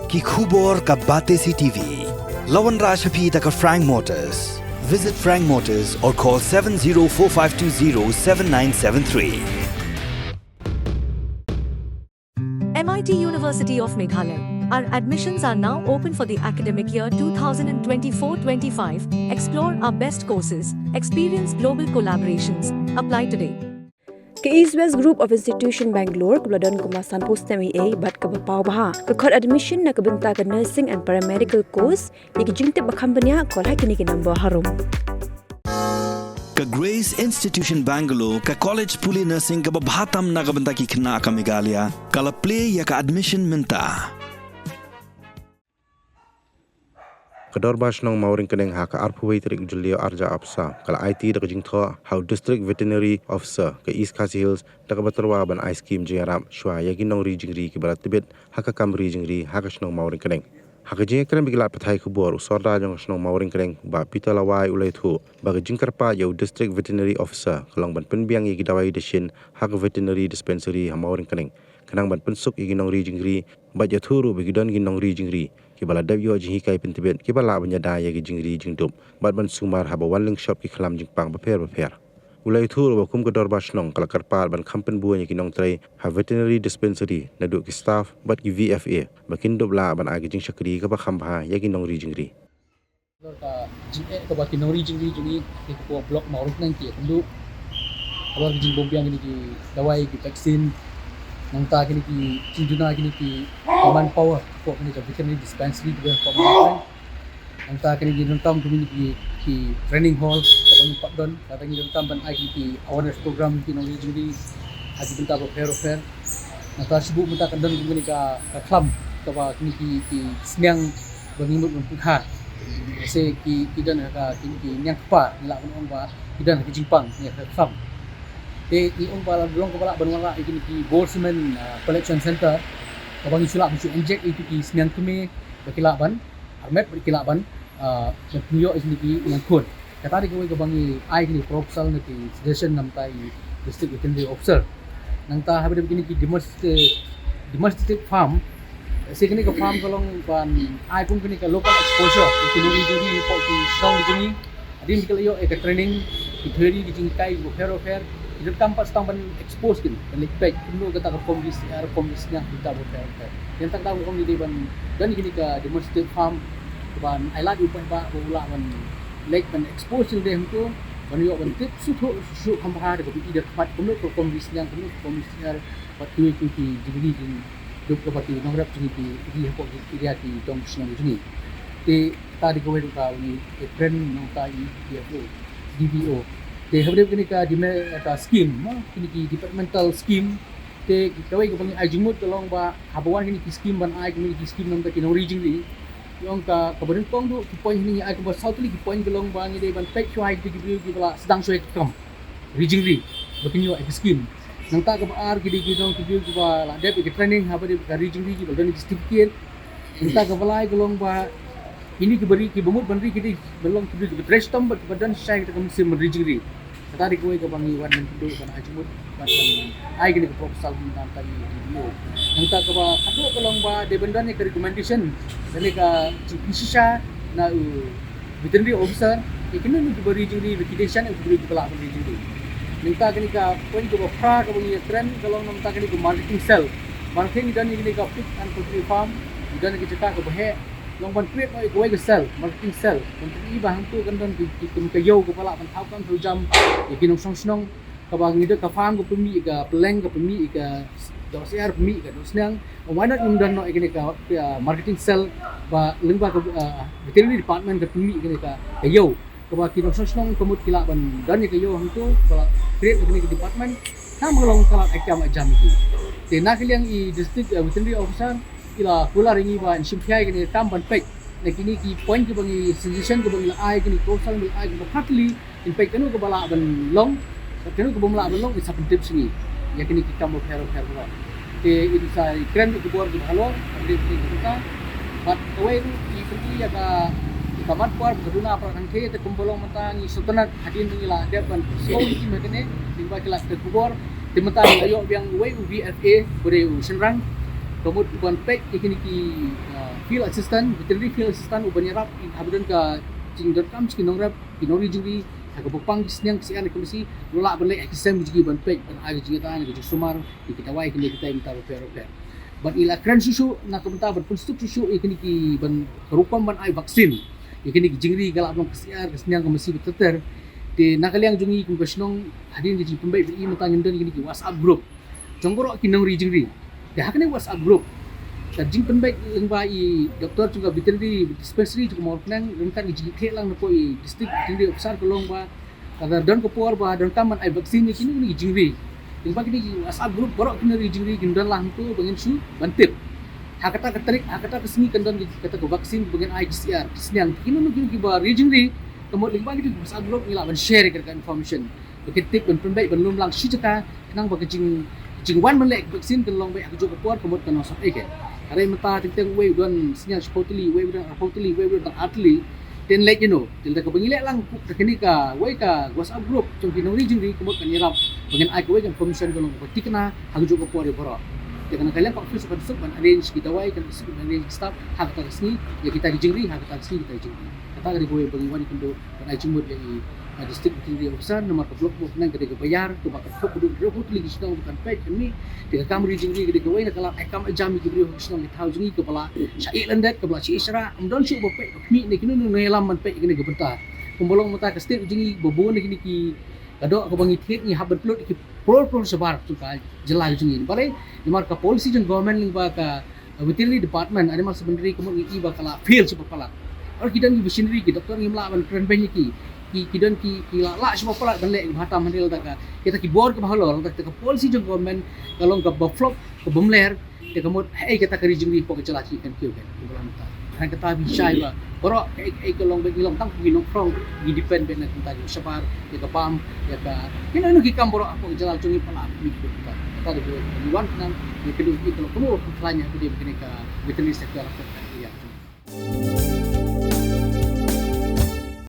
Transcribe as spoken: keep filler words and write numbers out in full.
Ki khubor ka Batesi T V. La wanrah sha phi da ka Frank Motors. Visit Frank Motors or call seven zero four five two zero seven nine seven three. M I T University of Meghalaya. Our admissions are now open for the academic year two thousand twenty-four twenty-five. Explore our best courses, experience global collaborations. Apply today. Ka East West Group of Institution Bangalore kaba la don kumba sanphew snem eiei bad kaba paw bha ka khot admission na ka bynta ka nursing and paramedical course. Ïa ki jingtip ba kham bniah, call ha kine ki number harum. Ka Grace Institution Bangalore, ka college pule nursing kaba bha tam na ka bynta ki khynnah ka Meghalaya, ka la plie ïa ka admission mynta. Ka Dorbar Shnong Mawryngkneng ha ka arphew wei tarik Jylliew arhajar arphew saw ka la aiti da ka jingthoh ha u District Veterinary Officer ka East Khasi Hills da kaba tyrwa ban ai skim jingïarap shuwa ïa ki nongri jingri kiba la tbit ha ka kam ri jingri ha ka shnong Mawryngkneng. Ha ka jingïakren bad ki lad pathai khubor, u Sordar jong ka shnong Mawryngkneng, Bah Peter Lawai, u la ïathuh ba ka jingkyrpad ïa u District Veterinary Officer ka long ban pynbiang ïa ki dawai dashin ha ka veterinary dispensary ha Mawryngkneng, khnang ban pynsuk ïa ki nongri jingri, bad ïathuh ruh ba ki don ki nongri jingri kiba la dep ïoh jinghikai pyntbit kiba lah ban ïada ïa ki jingri jingdup bad ban sumar haba wan lyngshop ki khlam jingpang bapher bapher. U la ïathuh ruh ba kum ka Dorbar Shnong ka la kyrpad ban kham pynbun ïa ki nongtrei ha veterinary dispensary, naduh ki staff bad ki V F A, ba kin dup lah ban ai ki jingshakri kaba kham bha ïa ki nongri jingri. Ka jingeh kaba ki nongri jingri jong ngi ha ka block Mawryngkneng ki ïakynduh halor ka jingbymbiang kine ki dawai, ki vaccine, nangta kine ki jingduna kine ki manpower hapoh kane ka veterinary dispensary kaba hapoh Mawryngkneng. Nangta kine ki donkam kine ki, ki training hall kaba ngi pat don, nangta ngi donkam ban ai kine ki awareness program ki nongri jingri ha ki bynta bapher bapher. Nangta shu buh mynta kan don kine ka, ka khlam kaba kine ki, ki sniang ba ngi mut ban pynkhah. Lehse ki, ki don ha ka, ki, ki niang kpa, ngi lah ban ong ba ki don ha ka jingpang, ngi ha ka khlam. Te ngi ong ba la long kaba lah ban wanrah ïa kine ki Bor Cement, ah, collection center, kaba ngi shu lah ban shu inject ïa ki sniang kmie ba ki lah ban armet, ba ki lah ban, ah, ban pynïoh ïa kine ki niang khun. Kata dei kawei kaba ngi ai kine ki proposal ne ki suggestion na bynta i District Veterinary Officer. Nangta haba dei kine ki demonstrative, demonstrative farm, lehse kine ka farm ka long ban ai kum kine ka local exposure ïa ki nongri jingri hapoh ki shnong jong ngi. Hadien ba ki la ïoh ïa ka training, ki theory, ki jinghikai bapher bapher, ki donkam pat tang ban expose kin, ban leit peit kumno kata ka rukom ri sniang, rukom ri sniang, kita bapher bapher. Ïa kata ka daw ngi dei ban don kine ka demonstrative farm ban ai lad ïa u paidbah ba u lah ban leit ban expose ïa lade hangto, ban ïoh ban tip shuh shuh shuh kham bha da kaba ïohi da ka khmat kumno ka rukom ri sniang, kumno ka rukom ri sniang, bad kiwei kiwei ki jingri jingdup kaba ki nongrep jong ngi ki ri hapoh ki area ki dong shnong jong ngi. Te kata dei kawei ka, ka ngi kren nangta i D F O, D V O. Te haba dei kane ka deme-, ka scheme, ma, kine ki departmental scheme. Te kawei kaba ngi ai jingmut ka long ba haba wan kine ki scheme ban ai kine ki scheme nangta ki nongri jingri, ong ka, kaba nyngkong duh ki point hangne ngi ai kumba saw tylli ki point ka long ba ngi dei ban peit shuwa ïa ki briew kiba la sdang shuwa ïa ka kam ri jingri ba kin ïoh ïa ka scheme. Nangta kaba ar ki dei ki nong ki briew kiba la dep ïa ka training haba dei ka ri jingri kiba la don ïa ka certificate. Nangta kaba lai ka long ba kine kiba ri, kiba mut ban ri ki dei ban long ki briew kiba trei shitom bad kiba don shisha ïa kata ka mynsiem ban ri jingri. Kata dei kawei kaba ngi wan ban kynduh ban ai jingmut bad ban ai kane ka proposal mynta ïa ka D V O. Nangta kaba khatduh ka long ba dei ban don ïa ka recommendation, don ïa ka jingpynshisha na u veterinary officer ïa kine kiba ri jingri, ba ki dei shisha ne ki briew kiba lah ban ri jingri. Nangta kane ka point kaba phra kaba ngi ïakren ka long nangta kane ka marketing cell. Marketing, ngi don ïa kane ka pig and poultry farm, ngi don ïa ka jaka kaba heh, long ban create noh ïa kawei ka cell, marketing cell. Ban pyni ba hangto kan don ki, ki, ki, ka ïew kaba lah ban thaw kam thaw jam ïa ki nongshong shnong. Kaba ngi don ka farm ka pynmih ïa ka pylleng, ka pynmih ïa ka dohsyiar, pynmih ïa ka dohsniang. Why not ngim don noh ïa kane ka, ka marketing cell ba lyngba ka, ah, veterinary department ka pynmih ïa kane ka, ka ïew. Kaba ki nongshong shnong ka mut ki lah ban don ïa ka ïew hangto, ba la create ïa kane ka department. Tang ba ka long ka lad ai kam ai jam ïa ki. Te na ka liang i district, eh, veterinary officer i la kular ïa ngi ba in shim khia ïa kane ka kam ban peit na kine ki point kiba ngi, suggestion kiba ngi la ai, kine ki proposal ba ngi la ai, kiba phra tylli, in peit kano kaba lah ban long, kano kaba ym lah ban long, in sa pyntip sha ngi ïa kine ki kam bapher bapher baroh. Te in sa kren ïa ki bor kiba halor, hadien kine ki bynta. Bad kawei ruh i pyni ïa ka, ïa ka mat por ba ka duna para kynthei, te kumba long mynta ngi sngewtynnat hadien ba ngi la dep ban sngewthuh ïa kine, lyngba ki lad ki khubor. Te mynta ngi la ïoh biang uwei u V F A ba dei u shynrang, ka mut ban peit ïa kine ki, ah, field assistant, veterinary field assistant, uban ïarap haba don ka jingdonkam jong ki nongrep, ki nongri jingri ha kaba pang ki sniang ki syiar ne ka masi, u lah ban leit ha ki sem jong ki ban peit, ban ai ka jingïada ne ka jingsumar ïa ki dawai kine kitai mynta bapher bapher. Bad i la kren shuh shuh na ka bynta ban pynsuk shuh shuh ïa kine ki, ban ka rukom ban ai vaccine ïa kine ki jingri, ka lah ban long ka syiar ka sniang ka masi bad ter ter. Te na ka liang jong ngi kum ka shnong, hadien ka jingpynbeit ba i mynta ngim don kine ki WhatsApp group jong baroh ki nongri jingri. Te ha kane WhatsApp group, ka jingpynbeit lyngba i doktor jong ka veterinary dispensary jong ka Mawryngkneng ryngkat ka jingïakhih lang na ka i district veterinary officer ka long ba lada don ka por ba donkam ban ai vaccine ïa kine kine ki jingri, lyngba kine ki WhatsApp group baroh kine ri jingri kin don lang hangto ba ngin shu ban tip. Ha kata ka tarik, ha kata ka sngi kan don kata ka vaccine ba ngin ai ki syiar ki sniang, kine kine kiba ri jingri. Ka mut lyngba kine ki WhatsApp group ngi lah ban share ïa ka information, ba kin tip, ban pynbeit, ban lum lang shi jaka, khnang ba ka jing, jingwan ban leh vaccine kan long beit ha kajuh ka por, ka mut kan ym sop ei keiñ. Hynrei mynta teng teng uwei u don sniang shiphew tylli, uwei u don arphew tylli, uwei u don ar tylli. Te leit ïano? Te lada kaba ngi leh lang da kane kawei ka WhatsApp group jong ki nongri jingri, ka mut kan ïarap ba ngin ai kawei ka information ka long kaba thikna ha kajuh ka por ïa baroh. Te kane ka liang ka office kan suk ban arrange ki dawai, kan suk ban arrange ki staff ha kata ka sngi ïa kita ki jingri, ha kata ka sngi kita ki jingri. Kata ka dei kawei ba ngi wan ïakynduh ban ai jingmut ïa i, ah, district veterinary officer, namar ka block Mawryngkneng ka dei kaba ïar, kaba kyrkhu haduh hynriewphew tylli ki shnong ba kan peit kan mih. Te ka kam ri jingri ka dei kawei na ka lad ai kam ai jam ïa ki briew ha ki shnong ki thaw jong ngi kaba la shah ïeh lyndet, kaba la shah ïeh shrah, ym don shuh ba peit ba khmih ne kino kino nongïalam ban peit ïa kane ka bynta. Kumba long mynta ka state jong ngi ba bun na kine ki, ka doh kaba ngi thied ngi hap ban pynlut ïa ki paralok paralok shabar jong ka jylla jong ngi. Balei? Namar ka policy jong government lyngba ka veterinary department, animal husbandry, ka mut ngi i ba ka la fail shabar palat. Ar ki don ki veterinary, ki doktor ngim lah ban kren beiñ ïa ki. Ki, ki don ki, ki la lah shabar palat ban leh kaba tam, hynrei lada ka, kita ki bor kiba halor, lada ka policy jong government ka long kaba flop, kaba mler, te ka mut haei kata ka ri jingri hapoh ka jylla jong ngi kan kiew keiñ, kumba la mynta. Hynrei kata ba ngi shai ba baroh kaei kaei ka long beit, ngi long tang ki nongkrong, ngi depend beit na ka bynta jong shabar, ïa ka bam, ïa ka, kino kino ki kam baroh hapoh ka jylla jong ngi, palat ngi depend beit. Kata dei ba ngi wan khnang ïa ka dei ka long kumno ka khlaiñ ïa ka dei kane ka veterinary sector hapoh ka area jong ngi.